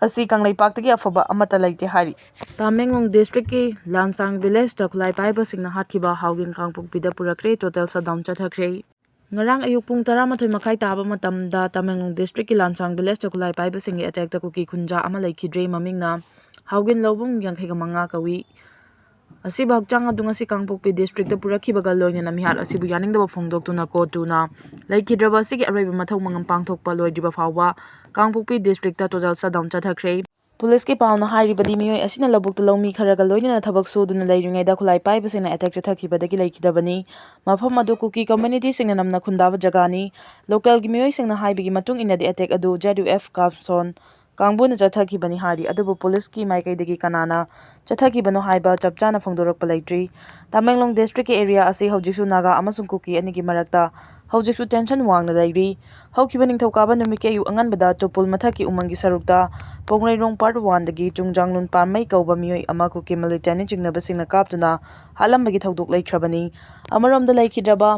ꯑꯁꯤ ꯀꯪꯂꯩꯄꯥꯛꯇꯒꯤ ꯑꯐꯕ ꯑꯃꯠꯇ ꯂꯩꯇꯦ ꯍꯥꯏꯔꯤ꯫ ꯇꯥꯃꯦꯡꯂꯣꯡ districtꯀꯤ ꯂꯥꯟꯁꯥꯡ villageꯇ ꯈꯨꯠꯂꯥꯏ ꯄꯥꯏꯕꯁꯤꯡꯅ ꯍꯥꯠꯈꯤꯕ ꯍꯥꯎꯒꯤꯟ ꯀꯥꯡꯄꯣꯛꯄꯤꯗ ꯄꯨꯔꯛꯈ꯭ꯔꯦ, total shutdown ꯆꯠꯊꯈ꯭ꯔꯦ꯫ ꯉꯔꯥꯡ ꯑꯌꯨꯛ ꯄꯨꯡ ꯇꯔꯥꯃꯥꯊꯣꯏ ꯃꯈꯥꯏ ꯇꯥꯕ ꯃꯇꯝꯗ ꯇꯥꯃꯦꯡꯂꯣꯡ districtꯀꯤ ꯂꯥꯟꯁꯥꯡ villageꯇ ꯈꯨꯠꯂꯥꯏ ꯄꯥꯏꯕꯁꯤꯡꯒꯤ attackꯇ ꯀꯨꯀꯤ ꯈꯨꯟꯖꯥ ꯑꯃ ꯂꯩꯈꯤꯗ꯭ꯔꯦ꯫ ꯃꯃꯤꯡꯅ ꯍꯥꯎꯒꯤꯟ ꯂꯧꯕꯨꯡ ꯌꯥꯡꯈꯩꯒ ꯃꯉꯥ ꯀꯧꯏ꯫ ꯑꯁꯤꯕ ꯍꯛꯆꯥꯡ ꯑꯗꯨ ꯉꯁꯤ ꯀꯥꯡꯄꯣꯛꯄꯤ districtꯇ ꯄꯨꯔꯛꯈꯤꯕꯒ ꯂꯣꯏꯅꯅ ꯃꯤꯍꯥꯠ ꯑꯁꯤꯕꯨ ꯌꯥꯅꯤꯡꯗꯕ ꯐꯣꯡꯗꯣꯛꯇꯨꯅ ꯀꯣꯠꯇꯨꯅ ꯂꯩꯈꯤꯗ꯭ꯔꯕ ꯑꯁꯤꯒꯤ ꯑꯔꯣꯏꯕ ꯃꯊꯧ ꯃꯉꯝ ꯄꯥꯡꯊꯣꯛꯄ ꯂꯣꯏꯗ꯭ꯔꯤꯕ ꯐꯥꯎꯕ ꯀꯥꯡꯄꯣꯛꯄꯤ districtꯇ total shutdown ꯆꯠꯊꯈ꯭ꯔꯦ꯫ ꯄꯨꯂꯤꯁꯀꯤ ꯄꯥꯎꯅ ꯍꯥꯏꯔꯤꯕꯗꯤ, ꯃꯤꯑꯣꯏ ꯑꯁꯤꯅ ꯂꯧꯕꯨꯛꯇ ꯂꯧꯃꯤ ꯈꯔꯒ ꯂꯣꯏꯅꯅ ꯊꯕꯛ ꯁꯨꯗꯨꯅ ꯂꯩꯔꯤꯉꯩꯗ ꯈꯨꯠꯂꯥꯏ ꯄꯥꯏꯕꯁꯤꯡꯅ attack ꯆꯠꯊꯈꯤꯕꯗꯒꯤ ꯂꯩꯈꯤꯗꯕꯅꯤ꯫ ꯃꯐꯝ ꯑꯗꯨ ꯀꯨꯀꯤ communityꯁꯤꯡꯅ ꯅꯝꯅ ꯈꯨꯟꯗꯥꯕ ꯖꯒꯥꯅꯤ꯫ Localꯒꯤ ꯃꯤꯑꯣꯏꯁꯤꯡꯅ ꯍꯥꯏꯕꯒꯤ ꯃꯇꯨꯡ ꯏꯟꯅꯗꯤ, attack ꯑꯗꯨ Z U F ꯀꯥꯞꯁꯣꯟ ꯀꯥꯡꯕꯨꯅ ꯆꯠꯊꯈꯤꯕꯅꯤ ꯍꯥꯏꯔꯤ꯫ ꯑꯗꯨꯕꯨ ꯄꯨꯂꯤꯁꯀꯤ ꯃꯥꯏꯀꯩꯗꯒꯤ ꯀꯅꯥꯅ ꯆꯠꯊꯈꯤꯕꯅꯣ ꯍꯥꯏꯕ ꯆꯞ ꯆꯥꯅ ꯐꯣꯡꯗꯣꯔꯛꯄ ꯂꯩꯇ꯭ꯔꯤ꯫ ꯇꯃꯦꯡꯂꯣꯡ districtꯀꯤ area ꯑꯁꯤ ꯍꯧꯖꯤꯛꯁꯨ ꯅꯥꯒꯥ ꯑꯃꯁꯨꯡ ꯀꯨꯀꯤ ꯑꯅꯤꯒꯤ ꯃꯔꯛꯇ ꯍꯧꯖꯤꯛꯁꯨ tension ꯋꯥꯡꯅ ꯂꯩꯔꯤ꯫ ꯍꯧꯈꯤꯕ ꯅꯤꯡꯊꯧꯀꯥꯕ ꯅꯨꯃꯤꯠꯀꯤ ꯑꯌꯨꯛ ꯑꯉꯟꯕꯗ ꯇꯨꯄꯨꯜ ꯃꯊꯛꯀꯤ ꯎꯃꯪꯒꯤ ꯁꯔꯨꯛꯇ ꯄꯣꯡꯔꯩꯔꯣꯡ part oneꯗꯒꯤ ꯆꯨꯡꯖꯥꯡꯂꯨꯟ ꯄꯥꯟꯃꯩ ꯀꯧꯕ ꯃꯤꯑꯣꯏ ꯑꯃ ꯀꯨꯀꯤ militantꯅ ꯆꯤꯡꯅꯕꯁꯤꯡꯅ ꯀꯥꯞꯇꯨꯅ ꯍꯥꯠꯂꯝꯕꯒꯤ ꯊꯧꯗꯣꯛ ꯂꯩꯈ꯭ꯔꯕꯅꯤ꯫ ꯑꯃꯔꯣꯝꯗ ꯂꯩꯈꯤꯗ꯭ꯔꯕ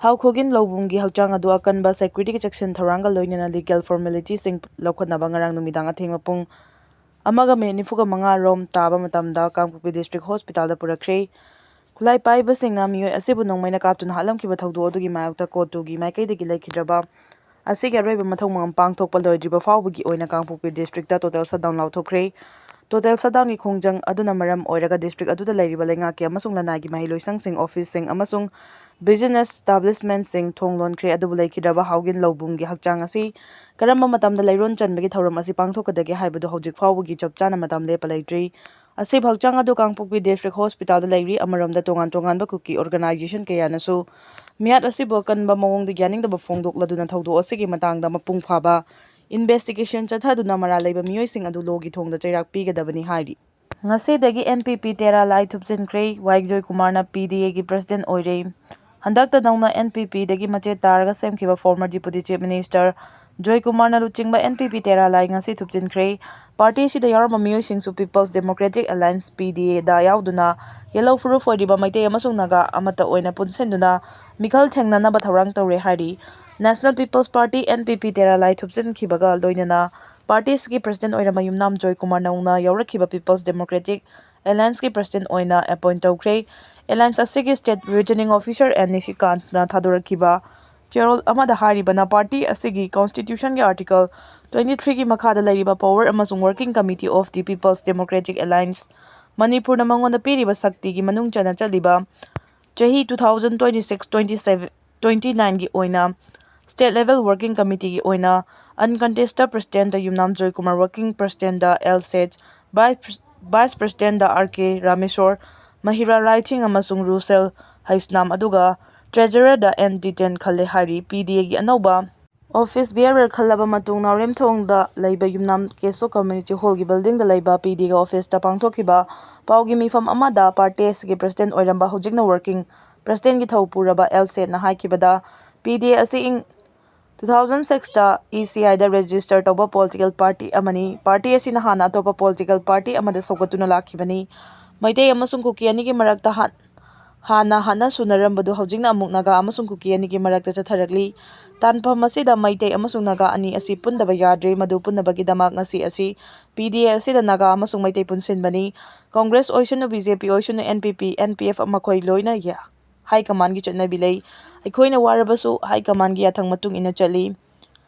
ꯍꯥꯎ ꯈꯣꯒꯤꯟ ꯂꯧꯕꯨꯡꯒꯤ ꯍꯛꯆꯥꯡ ꯑꯗꯨ ꯑꯀꯟꯕ securityꯒꯤ ꯆꯦꯛꯁꯤꯟ ꯊꯧꯔꯥꯡꯒ ꯂꯣꯏꯅꯅ legal formalityꯁꯤꯡ ꯂꯧꯈꯠꯅꯕ ꯉꯔꯥꯡ ꯅꯨꯃꯤꯗꯥꯡ ꯑꯊꯦꯡꯕ ꯄꯨꯡ ꯑꯃꯒ minute ꯅꯤꯐꯨꯒ ꯃꯉꯥ ꯔꯣꯝ ꯇꯥꯕ ꯃꯇꯝꯗ ꯀꯥꯡꯄꯣꯛꯄꯤ district hospitalꯗ ꯄꯨꯔꯛꯈ꯭ꯔꯦ꯫ ꯈꯨꯠꯂꯥꯏ ꯄꯥꯏꯕꯁꯤꯡꯅ ꯃꯤꯑꯣꯏ ꯑꯁꯤꯕꯨ ꯅꯣꯡꯃꯩꯅ ꯀꯥꯞꯇꯨꯅ ꯍꯥꯠꯂꯝꯈꯤꯕ ꯊꯧꯗꯣꯛ ꯑꯗꯨꯒꯤ ꯃꯥꯌꯣꯛꯇ court ꯇꯨꯒꯤ ꯃꯥꯏꯀꯩꯗꯒꯤ ꯂꯩꯈꯤꯗ꯭ꯔꯕ ꯑꯁꯤꯒꯤ ꯑꯔꯣꯏꯕ ꯃꯊꯧ ꯃꯉꯝ ꯄꯥꯡꯊꯣꯛꯄ ꯂꯣꯏꯗ꯭ꯔꯤꯕ ꯐꯥꯎꯕꯒꯤ ꯑꯣꯏꯅ ꯀꯥꯡꯄꯣꯛꯄꯤ districtꯇ total shutdown ꯂꯥꯎꯊꯣꯛꯈ꯭ꯔꯦ꯫ Total shutdownꯒꯤ ꯈꯣꯡꯖꯪ ꯑꯗꯨꯅ ꯃꯔꯝ ꯑꯣꯏꯔꯒ district ꯑꯗꯨꯗ ꯂꯩꯔꯤꯕ ꯂꯩꯉꯥꯛꯀꯤ ꯑꯃꯁꯨꯡ ꯂꯅꯥꯏꯒꯤ ꯃꯍꯩꯂꯣꯏꯁꯪꯁꯤꯡ, officeꯁꯤꯡ ꯑꯃꯁꯨꯡ business establishmentꯁꯤꯡ ꯊꯣꯡ ꯂꯣꯟꯈ꯭ꯔꯦ꯫ ꯑꯗꯨꯕꯨ ꯂꯩꯈꯤꯗ꯭ꯔꯕ ꯍꯥꯎꯒꯤꯟ ꯂꯧꯕꯨꯡꯒꯤ ꯍꯛꯆꯥꯡ ꯑꯁꯤ ꯀꯔꯝꯕ ꯃꯇꯝꯗ ꯂꯩꯔꯣꯟ ꯆꯟꯕꯒꯤ ꯊꯧꯔꯝ ꯑꯁꯤ ꯄꯥꯡꯊꯣꯛꯀꯗꯒꯦ ꯍꯥꯏꯕꯗꯨ ꯍꯧꯖꯤꯛ ꯐꯥꯎꯕꯒꯤ ꯆꯞ ꯆꯥꯅ ꯃꯇꯝ ꯂꯦꯞꯄ ꯂꯩꯇ꯭ꯔꯤ꯫ ꯑꯁꯤꯕꯨ ꯍꯛꯆꯥꯡ ꯑꯗꯨ ꯀꯥꯡꯄꯣꯛꯄꯤ district hospitalꯗ ꯂꯩꯔꯤ꯫ ꯑꯃꯔꯣꯝꯗ ꯇꯣꯉꯥꯟ ꯇꯣꯉꯥꯟꯕ ꯀꯨꯀꯤ organization ꯀꯌꯥꯅꯁꯨ ꯃꯤꯍꯥꯠ ꯑꯁꯤꯕꯨ ꯑꯀꯟꯕ ꯃꯑꯣꯡꯗ ꯌꯥꯅꯤꯡꯗꯕ ꯐꯣꯡꯗꯣꯛꯂꯗꯨꯅ ꯊꯧꯗꯣꯛ ꯑꯁꯤꯒꯤ ꯃꯇꯥꯡꯗ ꯃꯄꯨꯡ ꯐꯥꯕ investigation ꯆꯠꯊꯗꯨꯅ ꯃꯔꯥꯜ ꯂꯩꯕ ꯃꯤꯑꯣꯏꯁꯤꯡ ꯑꯗꯨ lawꯒꯤ ꯊꯣꯡꯗ ꯆꯩꯔꯥꯛ ꯄꯤꯒꯗꯕꯅꯤ ꯍꯥꯏꯔꯤ꯫ ꯉꯁꯤꯗꯒꯤ NPP ꯇꯦꯔꯥ ꯂꯥꯏ ꯊꯨꯞꯆꯤꯟꯈ꯭ꯔꯦ꯫ ꯋꯥꯏ ꯖꯣꯏꯀꯨꯃꯥꯔꯅ PDAꯒꯤ president ꯑꯣꯏꯔꯦ꯫ ꯍꯟꯗꯛꯇ ꯅꯧꯅ NPPꯗꯒꯤ ꯃꯆꯦꯠ ꯇꯥꯔꯒ ꯁꯦꯝꯈꯤꯕ former deputy chief minister ꯖꯣꯏꯀꯨꯃꯥꯔꯅ ꯂꯨꯆꯤꯡꯕ NPP ꯇꯦꯔꯥ ꯂꯥꯏ ꯉꯁꯤ ꯊꯨꯞꯆꯤꯟꯈ꯭ꯔꯦ꯫ Party ꯑꯁꯤꯗ ꯌꯥꯎꯔꯝꯕ ꯃꯤꯑꯣꯏꯁꯤꯡꯁꯨ People's Democratic Alliance, PDAꯗ ꯌꯥꯎꯗꯨꯅ ꯌꯦꯜꯍꯧ ꯐꯨꯔꯨꯞ ꯑꯣꯏꯔꯤꯕ ꯃꯩꯇꯩ ꯑꯃꯁꯨꯡ ꯅꯥꯒꯥ ꯑꯃꯠꯇ ꯑꯣꯏꯅ ꯄꯨꯟꯁꯤꯟꯗꯨꯅ ꯃꯤꯈꯜ ꯊꯦꯡꯅꯅꯕ ꯊꯧꯔꯥꯡ ꯇꯧꯔꯦ ꯍꯥꯏꯔꯤ꯫ National People's Party, NPP ꯇꯦꯔꯥ ꯂꯥꯏ ꯊꯨꯞꯆꯤꯟꯈꯤꯕꯒ ꯂꯣꯏꯅꯅ party ꯑꯁꯤꯒꯤ president ꯑꯣꯏꯔꯝꯕ ꯌꯨꯝꯅꯥꯝ ꯖꯣꯏꯀꯨꯃꯥꯔ ꯅꯧꯅ ꯌꯥꯎꯔꯛꯈꯤꯕ People's Democratic Allianceꯀꯤ president ꯑꯣꯏꯅ appoint ꯇꯧꯈ꯭ꯔꯦ꯫ Alliance ꯑꯁꯤꯒꯤ state returning officer N ꯅꯤꯁꯤꯀꯥꯟꯠꯅ ꯊꯥꯗꯣꯔꯛꯈꯤꯕ ꯆꯦꯔꯣꯜ ꯑꯃꯗ ꯍꯥꯏꯔꯤꯕꯅ, party ꯑꯁꯤꯒꯤ constitutionꯒꯤ article twenty threeꯒꯤ ꯃꯈꯥꯗ ꯂꯩꯔꯤꯕ power ꯑꯃꯁꯨꯡ working committee of the People's Democratic Alliance ꯃꯅꯤꯄꯨꯔꯅ ꯃꯉꯣꯟꯗ ꯄꯤꯔꯤꯕ ꯁꯛꯇꯤꯒꯤ ꯃꯅꯨꯡ ꯆꯟꯅ ꯆꯠꯂꯤꯕ ꯆꯍꯤ two thousand twenty six twenty seven twenty nineꯒꯤ ꯑꯣꯏꯅ state level working committeeꯒꯤ ꯑꯣꯏꯅ uncontested presidentꯗ ꯌꯨꯝꯅꯥꯝ Joykumar, working presidentꯗ L set, vice presidentꯗ R K Rameshwor, ꯃꯍꯤꯔꯥ ꯔꯥꯏꯊꯤꯡ ꯑꯃꯁꯨꯡ ꯔꯨꯁꯦꯜ ꯍꯩꯁꯅꯥꯝ, ꯑꯗꯨꯒ treasurerꯗ N ꯖꯤꯇꯦꯟ ꯈꯜꯂꯦ ꯍꯥꯏꯔꯤ꯫ PDAꯒꯤ ꯑꯅꯧꯕ ꯑꯣꯐꯤꯁ ꯕꯤꯌꯥꯔ ꯈꯜꯂꯕ ꯃꯇꯨꯡ ꯅꯥꯎꯔꯦꯝꯊꯣꯡꯗ ꯂꯩꯕ ꯌꯨꯝꯅꯥꯝ ꯀꯦꯁꯣ ꯀꯝꯃ꯭ꯌꯨꯅꯤꯇꯤ ꯍꯣꯜꯒꯤ ꯕꯤꯜꯗꯤꯡꯗ ꯂꯩꯕ ꯄꯤ ꯗꯤꯒꯤ ꯑꯣꯐꯤꯁꯇ ꯄꯥꯡꯊꯣꯛꯈꯤꯕ ꯄꯥꯎꯒꯤ ꯃꯤꯐꯝ ꯑꯃꯗ ꯄꯥꯔꯇꯤ ꯑꯁꯤꯒꯤ ꯄ꯭ꯔꯁꯤꯗꯦꯟꯠ ꯑꯣꯏꯔꯝꯕ, ꯍꯧꯖꯤꯛꯅ ꯋꯥꯔꯀꯤꯡ ꯄ꯭ꯔꯁꯤꯗꯦꯟꯠꯀꯤ ꯊꯧ ꯄꯨꯔꯕ ꯑꯦꯜ ꯁꯦꯠꯅ ꯍꯥꯏꯈꯤꯕꯗ, ꯄꯤ ꯗꯤ ꯑꯁꯤ ꯏꯪ ꯇꯨ ꯊꯥꯎꯖꯟ ꯁꯤꯛꯁꯇ ꯏ ꯁꯤ ꯑꯥꯏꯗ ꯔꯦꯖꯤꯁꯇꯔ ꯇꯧꯕ ꯄꯣꯂꯤꯇꯤꯀꯦꯜ ꯄꯥꯔꯇꯤ ꯑꯃꯅꯤ꯫ ꯄꯥꯔꯇꯤ ꯑꯁꯤꯅ ꯍꯥꯟꯅ ꯑꯇꯣꯞꯄ ꯄꯣꯂꯤꯇꯤꯀꯦꯜ ꯄꯥꯔꯇꯤ ꯑꯃꯗ ꯁꯧꯒꯠꯇꯨꯅ ꯂꯥꯛꯈꯤꯕꯅꯤ꯫ ꯃꯩꯇꯩ ꯑꯃꯁꯨꯡ ꯀꯨꯀꯤ ꯑꯅꯤꯒꯤ ꯃꯔꯛꯇ ꯍꯥꯟ-, ꯍꯥꯟꯅ ꯍꯥꯠꯅ ꯁꯨꯅꯔꯝꯕꯗꯨ ꯍꯧꯖꯤꯛꯅ ꯑꯃꯨꯛ ꯅꯥꯒꯥ ꯑꯃꯁꯨꯡ ꯀꯨꯀꯤ ꯑꯅꯤꯒꯤ ꯃꯔꯛꯇ ꯆꯠꯊꯔꯛꯂꯤ꯫ ꯇꯥꯟꯐꯝ ꯑꯁꯤꯗ ꯃꯩꯇꯩ ꯑꯃꯁꯨꯡ ꯅꯥꯒꯥ ꯑꯅꯤ ꯑꯁꯤ ꯄꯨꯟꯗꯕ ꯌꯥꯗ꯭ꯔꯦ꯫ ꯃꯗꯨ ꯄꯨꯟꯅꯕꯒꯤꯗꯃꯛ ꯉꯁꯤ ꯑꯁꯤ ꯄꯤ ꯗꯤ ꯑꯦ ꯑꯁꯤꯗ ꯅꯥꯒꯥ ꯑꯃꯁꯨꯡ ꯃꯩꯇꯩ ꯄꯨꯟꯁꯤꯟꯕꯅꯤ꯫ ꯀꯪꯒ꯭ꯔꯦꯁ ꯑꯣꯏꯁꯅꯨ, ꯕꯤ ꯖꯦ ꯄꯤ ꯑꯣꯏꯁꯅꯨ, ꯑꯦꯟ ꯄꯤ ꯄꯤ, ꯑꯦꯟ ꯄꯤ ꯑꯦꯐ ꯃꯈꯣꯏ ꯂꯣꯏꯅ ꯌꯥ-, ꯍꯥꯏ ꯀꯃꯥꯟꯒꯤ ꯆꯠꯅꯕꯤ ꯂꯩ꯫ ꯑꯩꯈꯣꯏꯅ ꯋꯥꯔꯕꯁꯨ ꯍꯥꯏ ꯀꯃꯥꯟꯒꯤ ꯌꯥꯊꯪ ꯃꯇꯨꯡ ꯏꯟꯅ ꯆꯠꯂꯤ꯫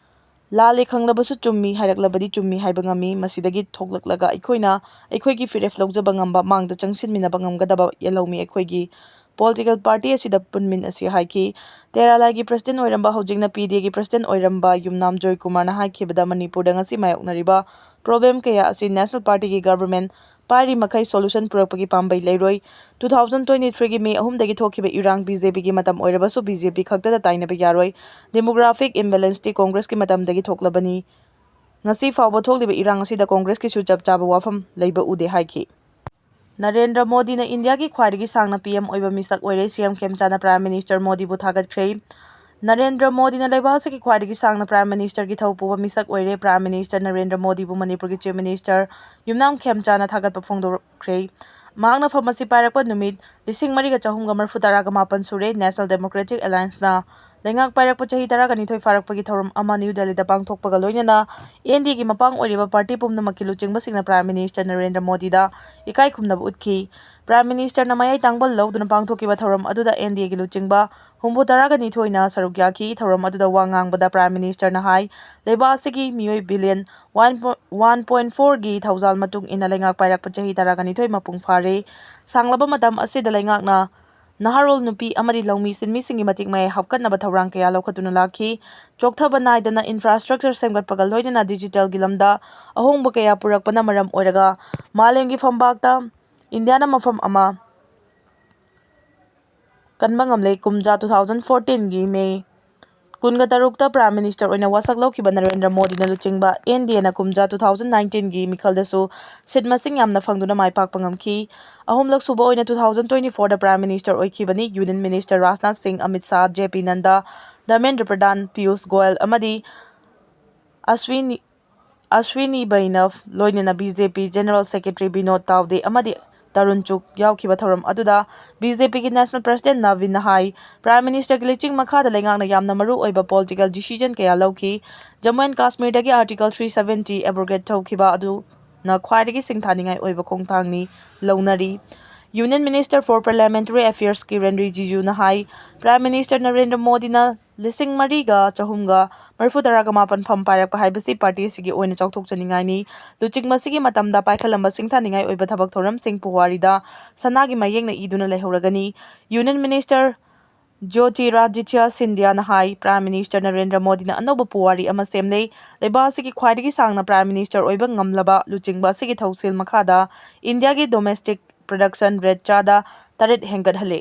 ꯂꯥꯜꯂꯦ ꯈꯪꯂꯕꯁꯨ ꯆꯨꯝꯃꯤ ꯍꯥꯏꯔꯛꯂꯕꯗꯤ ꯆꯨꯝꯃꯤ ꯍꯥꯏꯕ ꯉꯝꯃꯤ꯫ ꯃꯁꯤꯗꯒꯤ ꯊꯣꯛꯂꯛꯂꯒ ꯑꯩꯈꯣꯏꯅ ꯑꯩꯈꯣꯏꯒꯤ ꯐꯤꯔꯦꯞ ꯂꯧꯖꯕ ꯉꯝꯕ, ꯃꯥꯡꯗ ꯆꯪꯁꯤꯟꯃꯤꯟꯅꯕ ꯉꯝꯒꯗꯕ ꯂꯧꯃꯤ ꯑꯩꯈꯣꯏꯒꯤ ꯄꯣꯂꯤꯇꯤꯀꯦꯜ ꯄꯥꯔꯇꯤ ꯑꯁꯤꯗ ꯄꯨꯟꯃꯤꯟ ꯑꯁꯤ ꯍꯥꯏꯈꯤ꯫ ꯇꯦꯔꯥ ꯂꯥꯏꯒꯤ ꯄ꯭ꯔꯁꯤꯗꯦꯟ ꯑꯣꯏꯔꯝꯕ, ꯍꯧꯖꯤꯛꯅ ꯄꯤ ꯗꯤ ꯑꯦꯒꯤ ꯄ꯭ꯔꯁꯤꯗꯦꯟ ꯑꯣꯏꯔꯝꯕ ꯌꯨꯝꯅꯥꯝ ꯖꯣꯏꯀꯨꯃꯥꯔꯅ ꯍꯥꯏꯈꯤꯕꯗ, ꯃꯅꯤꯄꯨꯔꯗ ꯉꯁꯤ ꯃꯥꯌꯣꯛꯅꯔꯤꯕ ꯄ꯭ꯔꯣꯕ꯭ꯂꯦꯝ ꯀꯌꯥ ꯑꯁꯤ ꯅꯦꯁꯅꯦꯜ ꯄꯥꯔꯇꯤꯒꯤ ꯒꯚꯔꯟꯃꯦꯟꯠ ꯄꯥꯏꯔꯤ ꯃꯈꯩ ꯁꯣꯂꯨꯁꯟ ꯄꯨꯔꯛꯄꯒꯤ ꯄꯥꯝꯕꯩ ꯂꯩꯔꯣꯏ꯫ ꯇꯨ ꯊꯥꯎꯖꯟ ꯇ꯭ꯋꯦꯟꯇꯤ ꯊ꯭ꯔꯤꯒꯤ ꯃꯦ ꯑꯍꯨꯝꯗꯒꯤ ꯊꯣꯛꯈꯤꯕ ꯏꯔꯥꯡ ꯕꯤ ꯖꯦ ꯄꯤꯒꯤ ꯃꯇꯝ ꯑꯣꯏꯔꯕꯁꯨ ꯕꯤ ꯖꯦ ꯄꯤ ꯈꯛꯇꯗ ꯇꯥꯏꯅꯕ ꯌꯥꯔꯣꯏ꯫ ꯗꯦꯃꯣꯒ꯭ꯔꯥꯐꯤꯛ ꯏꯝꯕꯦꯂꯦꯟꯁꯇꯤ ꯀꯣꯡꯒ꯭ꯔꯦꯁꯀꯤ ꯃꯇꯝꯗꯒꯤ ꯊꯣꯛꯂꯕꯅꯤ꯫ ꯉꯁꯤ ꯐꯥꯎꯕ ꯊꯣꯛꯂꯤꯕ ꯏꯔꯥꯡ ꯑꯁꯤꯗ ꯀꯣꯡꯒ꯭ꯔꯦꯁꯀꯤꯁꯨ ꯆꯞ ꯆꯥꯕ ꯋꯥꯐꯝ ꯂꯩꯕ ꯎꯗꯦ ꯍꯥꯏꯈꯤ꯫ ꯅꯔꯦꯟꯗ꯭ꯔ ꯃꯣꯗꯤꯅ ꯏꯟꯗꯤꯌꯥꯒꯤ ꯈ꯭ꯋꯥꯏꯗꯒꯤ ꯁꯥꯡꯅ ꯄꯤ ꯑꯦꯝ ꯑꯣꯏꯕ ꯃꯤꯁꯛ ꯑꯣꯏꯔꯦ꯫ ꯁꯤ ꯑꯦꯝ ꯈꯦꯝꯆꯥꯅ ꯄ꯭ꯔꯥꯏꯝ ꯃꯤꯅꯤꯁꯇꯔ ꯃꯣꯗꯤꯕꯨ ꯊꯥꯒꯠꯈ꯭ꯔꯦ꯫ ꯅꯔꯦꯟꯗ꯭ꯔ ꯃꯣꯗꯤꯅ ꯂꯩꯕꯥꯛ ꯑꯁꯤꯒꯤ ꯈ꯭ꯋꯥꯏꯗꯒꯤ ꯁꯥꯡꯅ ꯄ꯭ꯔꯥꯏꯝ ꯃꯤꯅꯤꯁꯇꯔꯒꯤ ꯊꯧ ꯄꯨꯕ ꯃꯤꯁꯛ ꯑꯣꯏꯔꯦ꯫ ꯄ꯭ꯔꯥꯏꯝ ꯃꯤꯅꯤꯁꯇꯔ ꯅꯔꯦꯟꯗ꯭ꯔ ꯃꯣꯗꯤꯕꯨ ꯃꯅꯤꯄꯨꯔꯒꯤ ꯆꯤꯐ ꯃꯤꯅꯤꯁꯇꯔ ꯌꯨꯝꯅꯥꯝ ꯈꯦꯝꯆꯥꯅ ꯊꯥꯒꯠꯄ ꯐꯣꯡꯗꯣꯛꯈ꯭ꯔꯦ꯫ ꯃꯍꯥꯛꯅ ꯐꯝ ꯑꯁꯤ ꯄꯥꯏꯔꯛꯄ ꯅꯨꯃꯤꯠ ꯂꯤꯁꯤꯡ ꯃꯔꯤꯒ ꯆꯍꯨꯝꯒ ꯃꯔꯤꯐꯨ ꯇꯔꯥꯒ ꯃꯥꯄꯟ ꯁꯨꯔꯦ꯫ ꯅꯦꯁꯅꯦꯜ ꯗꯦꯃꯣꯀ꯭ꯔꯦꯇꯤꯛ ꯑꯦꯂꯥꯏꯟꯁꯅ ꯂꯩꯉꯥꯛ ꯄꯥꯏꯔꯛꯄ ꯆꯍꯤ ꯇꯔꯥꯒ ꯅꯤꯊꯣꯏ ꯐꯥꯔꯛꯄꯒꯤ ꯊꯧꯔꯝ ꯑꯃ ꯅ꯭ꯌꯨ ꯗꯦꯜꯂꯤꯗ ꯄꯥꯡꯊꯣꯛꯄꯒ ꯂꯣꯏꯅꯅ ꯑꯦꯟ ꯗꯤ ꯑꯦꯒꯤ ꯃꯄꯥꯡ ꯑꯣꯏꯔꯤꯕ ꯄꯥꯔꯇꯤ ꯄꯨꯝꯅꯃꯛꯀꯤ ꯂꯨꯆꯤꯡꯕꯁꯤꯡꯅ ꯄ꯭ꯔꯥꯏꯝ ꯃꯤꯅꯤꯁꯇꯔ ꯅꯔꯦꯟꯗ꯭ꯔ ꯃꯣꯗꯤꯗ ꯏꯀꯥꯏ ꯈꯨꯝꯅꯕ ꯎꯠꯈꯤ꯫ ꯄ꯭ꯔꯥꯏꯝ ꯃꯤꯅꯤꯁꯇꯔꯅ ꯃꯌꯥꯏ ꯇꯥꯡꯕ ꯂꯧꯗꯨꯅ ꯄꯥꯡꯊꯣꯛꯈꯤꯕ ꯊꯧꯔꯝ ꯑꯗꯨꯗ ꯑꯦꯟ ꯗꯤ ꯑꯦꯒꯤ ꯂꯨꯆꯤꯡꯕ ꯍꯨꯝꯐꯨ ꯇꯔꯥꯒ ꯅꯤꯊꯣꯏꯅ ꯁꯔꯨꯛ ꯌꯥꯈꯤ꯫ ꯊꯧꯔꯝ ꯑꯗꯨꯗ ꯋꯥ ꯉꯥꯡꯕꯗ ꯄ꯭ꯔꯥꯏꯝ ꯃꯤꯅꯤꯁꯇꯔꯅ ꯍꯥꯏ, ꯂꯩꯕꯥꯛ ꯑꯁꯤꯒꯤ ꯃꯤꯑꯣꯏ ꯕꯤꯂꯤꯌꯟ ꯋꯥꯟ ꯄꯣꯏꯟꯠ ꯐꯣꯔꯒꯤ ꯊꯧꯖꯥꯜ ꯃꯇꯨꯡ ꯏꯟꯅ ꯂꯩꯉꯥꯛ ꯄꯥꯏꯔꯛꯄ ꯆꯍꯤ ꯇꯔꯥꯒ ꯅꯤꯊꯣꯏ ꯃꯄꯨꯡ ꯐꯥꯔꯦ꯫ ꯁꯥꯡꯂꯕ ꯃꯇꯝ ꯑꯁꯤꯗ ꯂꯩꯉꯥꯛꯅ ꯅꯍꯥꯔꯣꯜ ꯅꯨꯄꯤ ꯑꯃꯗꯤ ꯂꯧꯃꯤ ꯁꯤꯟꯃꯤꯁꯤꯡꯒꯤ ꯃꯇꯤꯛ ꯃꯌꯥꯏ ꯍꯥꯞꯀꯠꯅꯕ ꯊꯧꯔꯥꯡ ꯀꯌꯥ ꯂꯧꯈꯠꯇꯨꯅ ꯂꯥꯛꯈꯤ꯫ ꯆꯣꯛꯊꯕ ꯅꯥꯏꯗꯅ ꯏꯟꯐ꯭ꯔꯥꯁ꯭ꯇ꯭ꯔꯛꯆꯔ ꯁꯦꯝꯒꯠꯄꯒ ꯂꯣꯏꯅꯅ ꯗꯤꯖꯤꯇꯦꯜꯒꯤ ꯂꯝꯗ ꯑꯍꯣꯡꯕ ꯀꯌꯥ ꯄꯨꯔꯛꯄꯅ ꯃꯔꯝ ꯑꯣꯏꯔꯒ ꯃꯥꯂꯦꯝꯒꯤ ꯐꯝꯕꯥꯛꯇ ꯏꯟꯗꯤꯌꯥꯅ ꯃꯐꯝ ꯑꯃ ꯀꯟꯕ ꯉꯝꯂꯦ꯫ ꯀꯨꯝꯖꯥ ꯇꯨ ꯊꯥꯎꯖꯟ ꯐꯣꯔꯇꯤꯟꯒꯤ ꯃꯦ ꯀꯨꯟꯒ ꯇꯔꯨꯛꯇ Prime Minister ꯑꯣꯏꯅ ꯋꯥꯁꯛ ꯂꯧꯈꯤꯕ ꯅꯔꯦꯟꯗ꯭ꯔ ꯃꯣꯗꯤꯅ ꯂꯨꯆꯤꯡꯕ N D Aꯅ ꯀꯨꯝꯖꯥ two thousand nineteenꯒꯤ ꯃꯤꯈꯜꯗꯁꯨ seat ꯃꯁꯤꯡ ꯌꯥꯝꯅ ꯐꯪꯗꯨꯅ ꯃꯥꯏ ꯄꯥꯛꯄ ꯉꯝꯈꯤ꯫ ꯑꯍꯨꯝꯂꯛ ꯁꯨꯕ ꯑꯣꯏꯅ two thousand twenty-fourꯗ Prime Minister ꯑꯣꯏꯈꯤꯕꯅꯤ꯫ Union Minister Rajnath ꯁꯤꯡ, Amit Shah, J P Nadda, Dharmendra ꯄ꯭ꯔꯙꯥꯟ, ꯄꯤꯌꯨꯁ ꯒꯣꯌꯜ ꯑꯃꯗꯤ ꯑꯁ꯭ꯋꯤꯅꯤ ꯑꯁ꯭ꯋꯤꯅꯤ ꯕꯩꯅꯚ, ꯂꯣꯏꯅꯅ B J P General Secretary Vinod ꯇꯥꯎꯗꯦ ꯑꯃꯗꯤ ꯇꯔꯨꯟ ꯆꯨꯒ ꯌꯥꯎꯈꯤꯕ ꯊꯧꯔꯝ ꯑꯗꯨꯗ B J Pꯒꯤ National President ꯅꯚꯤꯟꯅ ꯍꯥꯏ, Prime Ministerꯒꯤ ꯂꯨꯆꯤꯡ ꯃꯈꯥꯗ ꯂꯩꯉꯥꯛꯅ ꯌꯥꯝꯅ ꯃꯔꯨ ꯑꯣꯏꯕ political decision ꯀꯌꯥ ꯂꯧꯈꯤ꯫ Jammu and ꯀꯥꯁꯃꯤꯔꯗꯒꯤ Article three seventy abrogate ꯇꯧꯈꯤꯕ ꯑꯗꯨꯅ ꯈ꯭ꯋꯥꯏꯗꯒꯤ ꯁꯤꯡꯊꯥꯅꯤꯡꯉꯥꯏ ꯑꯣꯏꯕ ꯈꯣꯡꯊꯥꯡꯅꯤ ꯂꯧꯅꯔꯤ꯫ Union Minister for Parliamentary Affairs ꯀꯤꯔꯦꯟ ꯔꯤꯖꯤꯖꯨꯅ high, Prime Minister Narendra ꯃꯣꯗꯤꯅ ꯂꯤꯁꯤꯡ ꯃꯔꯤꯒ ꯆꯍꯨꯝꯒ ꯃꯔꯤꯐꯨ ꯇꯔꯥꯒ ꯃꯥꯄꯟ ꯐꯝ ꯄꯥꯏꯔꯛꯄ ꯍꯥꯏꯕꯁꯤ party ꯑꯁꯤꯒꯤ ꯑꯣꯏꯅ ꯆꯥꯎꯊꯣꯛꯆꯅꯤꯡꯉꯥꯏꯅꯤ꯫ ꯂꯨꯆꯤꯡꯕꯁꯤꯒꯤ ꯃꯇꯝꯗ ꯄꯥꯏꯈꯠꯂꯝꯕ ꯁꯤꯡꯊꯥꯅꯤꯡꯉꯥꯏ ꯑꯣꯏꯕ ꯊꯕꯛ ꯊꯧꯔꯝꯁꯤꯡ ꯄꯨꯋꯥꯔꯤꯗ ꯁꯅꯥꯒꯤ ꯃꯌꯦꯛꯅ ꯏꯗꯨꯅ ꯂꯩꯍꯧꯔꯒꯅꯤ꯫ Union Minister ꯖ꯭ꯌꯣꯇꯤꯔꯥꯗꯤꯇ꯭ꯌ ꯁꯤꯟꯙ꯭ꯌꯥꯅ ꯍꯥꯏ, Prime Minister ꯅꯔꯦꯟꯗ꯭ꯔ ꯃꯣꯗꯤꯅ ꯑꯅꯧꯕ ꯄꯨꯋꯥꯔꯤ ꯑꯃ ꯁꯦꯝꯂꯦ꯫ ꯂꯩꯕꯥꯛ ꯑꯁꯤꯒꯤ ꯈ꯭ꯋꯥꯏꯗꯒꯤ ꯁꯥꯡꯅ Prime Minister ꯑꯣꯏꯕ ꯉꯝꯂꯕ ꯂꯨꯆꯤꯡꯕ ꯑꯁꯤꯒꯤ ꯊꯧꯁꯤꯜ ꯃꯈꯥꯗ Indiaꯒꯤ domestic production rate ꯆꯥꯗ ꯇꯔꯦꯠ ꯍꯦꯟꯒꯠꯍꯜꯂꯦ꯫